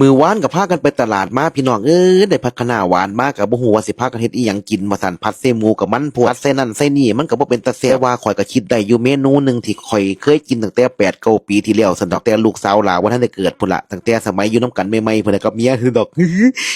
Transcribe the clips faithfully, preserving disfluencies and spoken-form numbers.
มื้อวานก็พากันไปตลาดมาพี่น้องเอ้ย ได้ผักคะน้าหวานมาก็บ่ฮู้ว่าสิพากันเฮ็ดอีหยังกินว่าซั่น ผัดใส่หมูก็มันโพด ผัดใส่นั่นใส่นี่มันก็บ่เป็นตาแซ่บ แต่ว่าข้อยก็คิดได้อยู่เมนูหนึ่งที่ข้อยเคยกินตั้งแต่แปดเก้าปีที่แล้วซั่นดอก แต่ลูกสาวหลาบ่ทันได้เกิดพุ้นละ ตั้งแต่สมัยอยู่นำกันใหม่ๆพุ้นละกับเมียซั่นดอก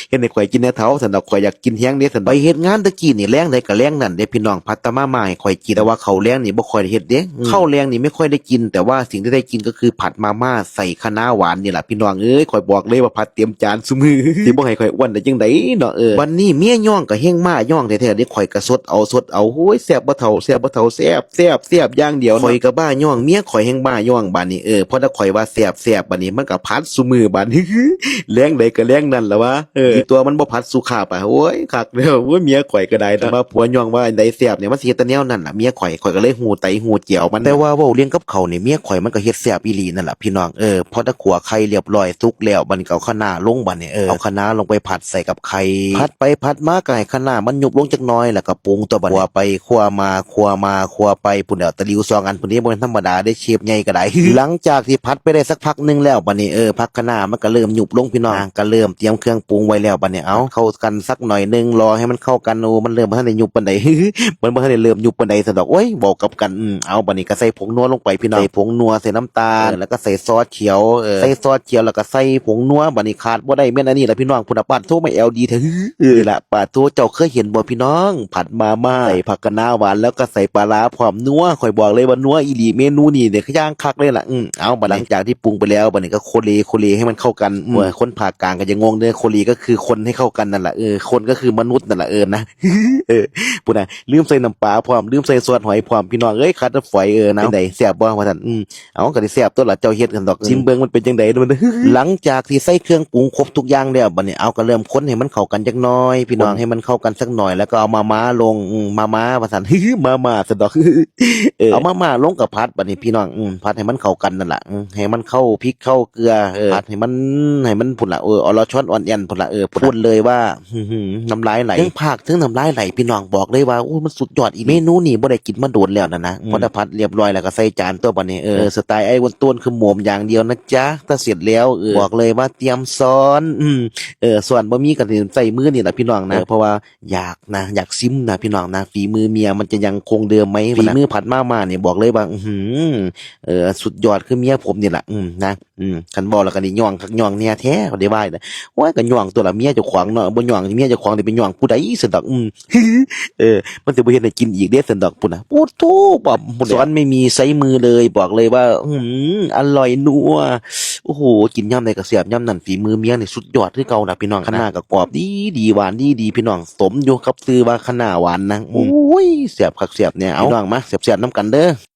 เฮ็ดให้ข้อยกินแหน่เฒ่าซั่นดอก ข้อยอยากกินแฮงเด้ซั่นดอก ไปเฮ็ดงานแต่กี้นี่แลงใดก็แลงนั่นเด้พี่น้อง ผัดแต่มาม่าให้ข้อยกิน แต่ว่าข้าวแลงนี่บ่ค่อยได้เฮ็ดเด้ อืม ข้าวแลงนี่ไม่ค่อยได้กิน แต่ว่าสิ่งที่ได้กินก็คือผัดมาม่าใส่คะน้าหวานนี่ล่ะพี่น้องเอ้ย ข้อยบอกเลยว่าผัดเต็มจานซุมื้อ สิบ่ให้ข้อยอ้วนได้จั่งใดเนาะ เออ บัดนี้เมียย่องก็แฮงมาย่องแท้ๆเด้ ข้อยก็ซดเอาซดเอา โอ้ย แซ่บบ่เฒ่า แซ่บบ่เฒ่า แซ่บ แซ่บ แซ่บอย่างเดียวเนาะ ข้อยก็บ้าย่อง เมียข้อยแฮงบ้าย่องบัดนี้ เออ พอแต่ข้อยว่าแซ่บ แซ่บบัดนี้ มันก็ผัดซุมื้อบัดนี้ แลงใดก็แลงนั่นล่ะวะ เออ อีตัวมันบ่ผัดสุขาปะ โอ้ย คักเด้อ โอ้ย เมียข้อยก็ได้เนาะ ว่าผัวย่องว่าอันใดแซ่บเนี่ย มันสิเฮ็ดแต่แนวนั้นล่ะ เมียข้อย ข้อยก็เลยฮู้ไตฮู้แจ๋วมัน แต่ว่าเว้าเรื่องกับข้าวนี่ เมียข้อยมันก็เฮ็ดแซ่บอีหลีนั่นล่ะพี่น้อง เออ พอแต่ขั่วไข่เรียบร้อยสุกแล้ว บัดนี้ก็เอาคะน้าลงบัดนี้ เออ เอาคะน้าลงไปผัดใส่กับไข่ ผัดไปผัดมาก็ให้คะน้ามันยุบลงจักหน่อย แล้วก็ปรุงตัวบัดนี้ ขั่วไปขั่วมา ขั่วมาขั่วไป พุ้นแหล้ว ตะหลิวสองอันพุ้นนี้บ่แม่นธรรมดาเด้ เชฟใหญ่ก็ได้ หลังจากที่ผัดไปได้สักพักหนึ่งแล้วบัดนี้ เออ ผักคะน้ามันก็เริ่มยุบลงพี่น้อง ก็เริ่มเตรียมเครื่องปรุงไว้แล้วบัดนี้ เอาเข้ากันสักหน่อยหนึ่ง รอให้มันเข้ากัน โอ้ มันเริ่มบ่ทันได้ยุบปานใด มันบ่ทันได้เริ่มยุบปานใดซั่นดอก โอ้ย เว้ากับกัน อืม เอาบัดนี้ก็ใส่ผงนัวลงไปพี่น้อง ใส่ผงนัว ใส่น้ำตาล แล้วก็ใส่ซอสเขียว เออ ใส่ซอสเขียวแล้วก็ใส่ผงนัว บัดนี้ขาดบ่ได้แม่นอันนี้ล่ะพี่น้อง พุ้นน่ะ ปาดโธ่ มาแอลดีแท้ เออ ล่ะ ปาดโธ่ เจ้าเคยเห็นบ่พี่น้อง ผัดมาม่า ใส่ผักคะน้าหวาน แล้วก็ใส่ปลาร้าพร้อม นัว ข้อยบอกเลยว่านัวอีหลี เมนูนี้เนี่ย อย่างคักเลยล่ะ อืม เอาบัดนี้ หลังจากที่ปรุงไปแล้ว บัดนี้ก็โคเล โคเลให้มันเข้ากัน อืม โอ้ย คนภาคกลางก็จะงงเด้อ โคเลก็คือคนให้เข้ากันนั่นล่ะ เออ คนก็คือมนุษย์นั่นล่ะ เออนะ เออ พุ้นน่ะ ลืมใส่น้ำปลาพร้อม ลืมใส่ซอสหอยพร้อม พี่น้องเอ้ย ขาดแต่ฝอย เออนะ เป็นได แซ่บบ่ ว่าซั่น อืม เอาก็สิแซ่บตัวล่ะ เจ้าเฮ็ดกันดอก อืม ซิมเบิ่งมันเป็นจั่งใดเด้อ มัน หลังจากที่ใส่เครื่องปรุงครบทุกอย่างแล้ว บัดนี้เอาก็เริ่มคนให้มันเข้ากันจักหน่อย พี่น้อง คนให้มันเข้ากันสักหน่อย แล้วก็เอามาม่าลง อืม มาม่า ว่าซั่น มาม่าซั่นดอก เออ เอามาม่าลงกับผัดบัดนี้พี่น้อง อืม ผัดให้มันเข้ากันนั่นล่ะ อืม ให้มันเข้าพริกเข้าเกลือ เออ ผัดให้มัน ให้มันพุ้นล่ะ เออ อรชรอ่อนแอ่นพุ้นล่ะ เออ พูดเลยว่า หืม น้ำลายไหล เทิงพากเทิงน้ำลายไหลพี่น้อง บอกเลยว่า โอ้ มันสุดยอดอีหลี เมนูนี้บ่ได้กินมาโดนแล้วนะนะ อืม พอได้ผัดเรียบร้อยแล้วก็ใส่จานตัวบัดนี้ เออ สไตล์ไอ้อ้วนต้วนคือโหมมอย่างเดียวนะจ๊ะ ถ้าเสร็จแล้ว เออ บอกเลยว่าเตรียมซ้อน อืม เออ ซ้อนบ่มีก็ใส่มือนี่ล่ะพี่น้องนะ เออ เพราะว่าอยากนะ อยากซิมนะพี่น้องนะ ฝีมือเมียมันจะยังคงเดิมไหม ฝีมือผัดมาม่านี่บอกเลยว่า อื้อหือ เออ สุดยอดคือเมียผมนี่ล่ะ อืม นะ อืม คันเว้าแล้วก็นี่ย่องคักย่องแน่แท้ บ่ได้ว่านะ โอ้ย ก็ย่องตัวละเมียเจ้าของเนาะ บ่ย่องเมียเจ้าของสิไปย่องผู้ใดซั่นดอก อืม เออ มันสิบ่เฮ็ดให้กินอีกเด้ซั่นดอก พุ้นน่ะ โอ้โธ่ ป้อมพุ้นน่ะ ซ้อนไม่มีใช้มือเลย บอกเลยว่า อื้อหือ อร่อยนัว โอ้โห กินยามใดก็แซ่บยามนั้น ฝีมือเมียนี่สุดยอดคือเก่าล่ะพี่น้อง คะน้าก็กรอบดีดี หวานดีดี พี่น้อง สมอยู่กับชื่อว่าคะน้าหวานนะ โอ้ย แซ่บคักแซ่บแน่ เอา พี่น้องมาแซ่บๆนำกันเด้อ